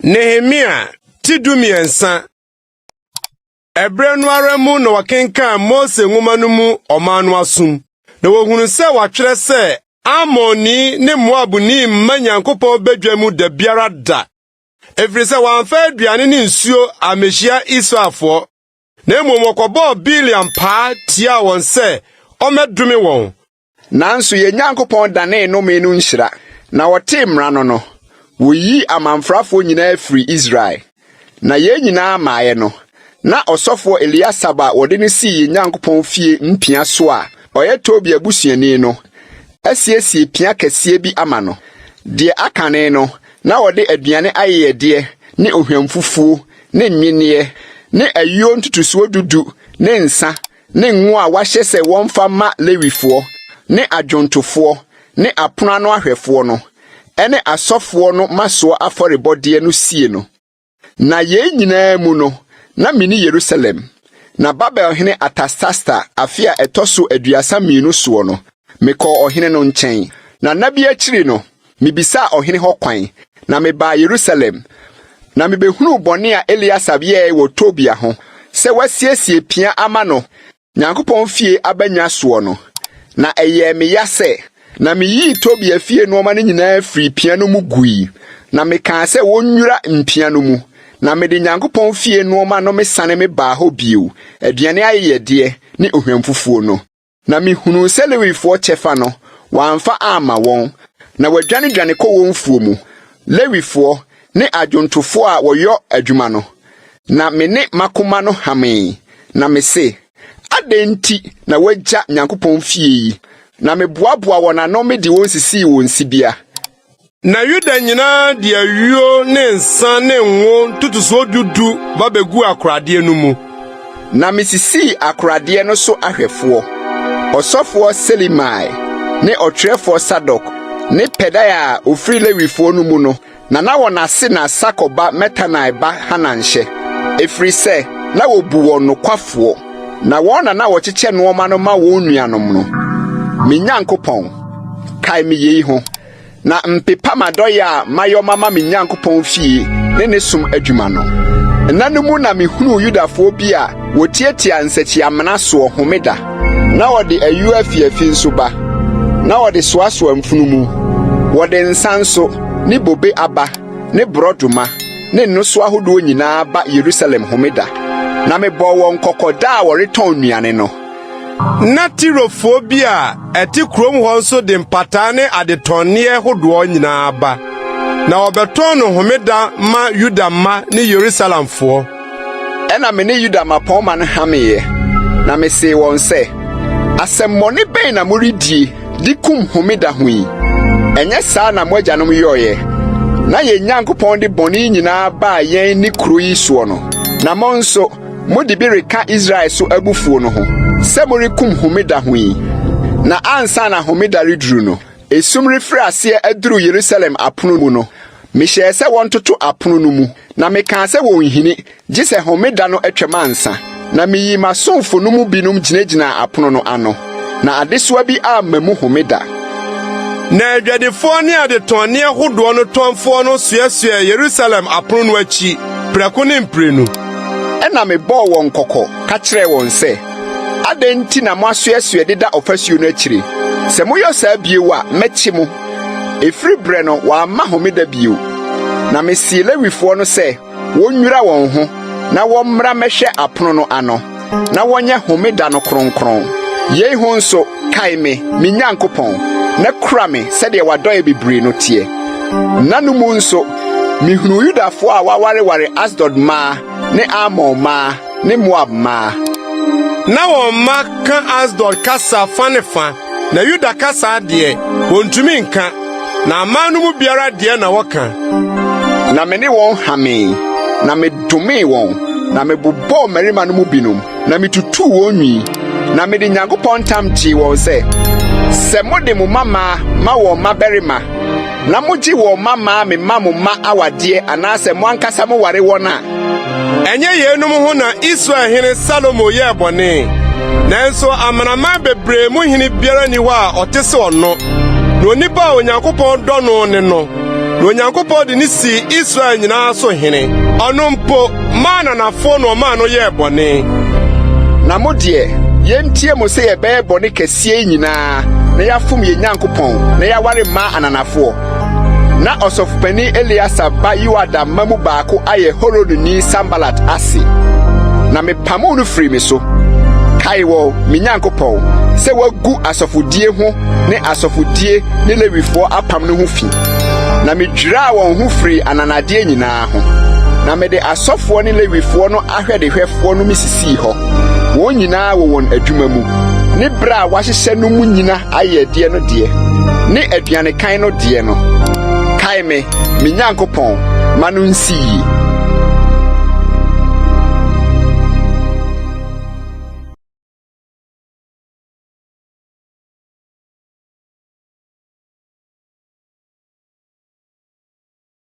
Nehemia ti 13. Ɛberɛ no ara mu na wɔkenkan Mose nwoma no mu ɔman no asom, na wɔhunuu sɛ wɔatwerɛ sɛ Amonni ne Moabni mma Nyankopɔn badwa mu da biara da, ɛfiri sɛ wɔamfa aduane ne nsuo ammehyia Israelfoɔ, na mmom wɔkɔbɔɔ Bileam paa tiaa wɔn sɛ ɔmmɛdome wɔn. Nanso yɛn Nyankopɔn danee nnome no nhyira, na wɔtee mmara no no, woyii amamfrafoɔ nyinaa firii Israel. Na yei nyinaa maeɛ no, na ɔsɔfoɔ Eliasib a wɔde no sii yɛn Nyankopɔn fie mpia so a ɔyɛ Tobia busuani no asiesie pia kɛseɛ bi ama no. Deɛ akane no, na wɔde aduane ayɛyɛdeɛ ne ohwamfufuo ne nnwenneɛ ne ayuo ntotosoɔ dudu ne nsa ne ngo a wɔahyɛ sɛ wɔmfa mma Lewifoɔ, ne adwontofoɔ, ne apono ano ahwɛfoɔ no, ne asɔfoɔ no mmasoɔ afɔrebɔdeɛ no sie no. Na yei nyinaa mu no, na menni Yerusalem. Na Babel hene Artasasta afe a ɛtɔ so 32 soɔ no, mekɔɔ ɔhene no nkyɛn. Na nna bi akyiri no, mibisaa ɔhene hɔ kwan, na mebaa Yerusalem. Na mibehunuu bɔne a Eliasib yɛe wɔ Tobia ho, sɛ wasiesie pia ama no Nyankopɔn fie abannwa soɔ no. Na ɛyɛɛ me ya sɛ, na miyii Tobia fie nneɛma no nyinaa firii pia no mu gui, na mekaa sɛ wonnwira mpia no mu. Na mede Nyankopɔn fie nneɛma no mesane mebaa hɔ bio, aduane ayɛyɛdeɛ ne ohwamfufuo no. Na mehunuu sɛ Lewifoɔ kyɛfa no, wɔamfa amma wɔn, na wɔadwanedwane kɔ wɔn mfuo mu, Lewifoɔ ne adwontofoɔ a wɔyɔ adwuma no. Na me ne m'akoma no hamee, na mese, Adɛn nti na wɔagya Nyankopɔn fie yi? Na meboaboaa wɔn ano mede wɔn sisii wɔn sibea. Na Yuda nyinaa de ayuo ne nsa ne ngo ntotosoɔ du du ba beguu akoradeɛ no mu. Na misisii akoradeɛ no so ahwɛfoɔ, ɔsɔfoɔ Selemia ne ɔtwerɛfoɔ Sadok ne Pedaia a ɔfiri Lewifoɔ no mu no, na na wɔn ase na Sakur ba Matanai ba Hanan hyɛ, ɛfiri sɛ na wɔbu wɔn nokwafoɔ, na wɔn na na wɔkyekyɛ nnoɔma no ma wɔn nuanom no. Me Nyankopɔn, kae me yei ho. Na mpepa m'adɔeɛ a mayɔ mama me Nyankopɔn fie ne ne som adwuma no. Nna no mu na mehunuu Yudafoɔ bi a wɔtiatia nsakyiamena soɔ homeda, na wɔde ayuo afiafi nso ba, na wɔde soasoa mfunumu. Wɔde nsa nso, ne bobe aba, ne borɔdɔma, ne nnosoa ahodoɔ nyinaa ba Yerusalem homeda. Na mebɔɔ wɔn kɔkɔ da a wɔretɔn nnuane no. Na Tirofoɔ bi a ɛte kurom hɔ nso de mpataa ne adetɔnneɛ hodoɔ nyinaa ba, na wɔbɛtɔn no homeda ma Yuda mma ne Yerusalemfoɔ. Ɛnna me ne Yuda mmapɔmma no hameeɛ, na mesee wɔn sɛ, Asɛmmɔne bɛn na moredie de kum homeda ho yi? Ɛnyɛ saa na mo agyanom yɔeɛ, na yɛn Nyankopɔn de bɔne yi nyinaa baa yɛn ne kuro yi soɔ no? Na mo nso, Mode bi reka Israel so abufuo no ho, sɛ morekum homeda ho yi. Na ansa na homeda reduru no, esum refiri aseɛ aduru Yerusalem apono mu no, mehyɛɛ sɛ wɔntoto apono no mu, na mekaa sɛ wɔnnhini, gye sɛ homeda no atwam ansa. Na meyii m'asomfo no mu binom gyinagyinaa apono no ano, na adesoa bi amma mu homeda. Na adwadifoɔ ne adetɔnneɛ hodoɔ no tɔnfoɔ no soɛsoɛɛ Yerusalem apono no akyi prɛko ne mprenu. Ɛnna mebɔɔ wɔn kɔkɔ ka kyerɛɛ wɔn sɛ, Adɛn nti na moasoɛsoɛ deda ɔfasuo no akyire? Sɛ moyɔ saa bio a, mɛkye mo. Ɛfiri berɛ no, wɔamma homeda bio. Na mesee Lewifoɔ no sɛ wonnwira wɔn ho na wɔmmra mmɛhwɛ apono no ano, na wɔnyɛ homeda no kronkron. Yei ho nso, kae me, me Nyankopɔn, na kura me sɛdeɛ w'adɔeɛ bebree no teɛ. Nna no mu nso, mihunuu Yudafo a wɔawareware Asdod mmaa ne Amon mmaa ne Moab mmaa. Na wɔn mma ka Asdod kasa fa ne fa, na Yuda kasa deɛ, wontumi nka, na aman no mu biara deɛ na wɔka. Na me ne wɔn hamee, na medomee wɔn, na mebobɔɔ mmarima no mu binom, na mitutuu wɔn nwi. Na mede Nyankopɔn ntam gyee wɔn sɛ, Sɛ mode mo mmammaa ma wɔn mmabarima, na mogye wɔn mma maa me ma mo mma awadeɛ anaasɛ mo ankasa moware wɔn a. Ɛnyɛ yeinom ho na Israel hene Salomo yɛɛ bɔne? Nanso amanaman bebree mu hene biara nni hɔ a ɔte sɛ ɔno, na onipa a Onyankopɔn dɔ no ne no. Na Onyankopɔn de no sii Israel nyinaa so hene. Ɔno mpo, mmaa ananafoɔ na ɔmaa no yɛɛ bɔne. Na mo deɛ, yɛntie mo sɛ yɛbɛyɛ bɔne kɛseɛ yi nyinaa na yɛafom yɛn Nyankopɔn na yɛaware mmaa ananafoɔ? Na ɔsɔfopanin Eleasar ba Yoiada mma mu baako ayɛ Horonini Sanbalat ase, na mepamoo no firii me so. Kae wɔn, me Nyankopɔn, sɛ wɔagu asɔfodie ho ne asɔfodie ne Lewifoɔ apam no ho fi. Na medwiraa wɔn ho firii ananadeɛ nyinaa ho, na mede asɔfoɔ ne Lewifoɔ no ahwɛdehwɛfoɔ no mesisii hɔ, wɔn nyinaa wɔ wɔn adwuma mu, ne berɛ a wɔahyehyɛ no mu nyina ayɛyɛdeɛ no deɛ, ne aduanekan no deɛ no. Kae me, me Nyankopɔn, ma no nsi yie.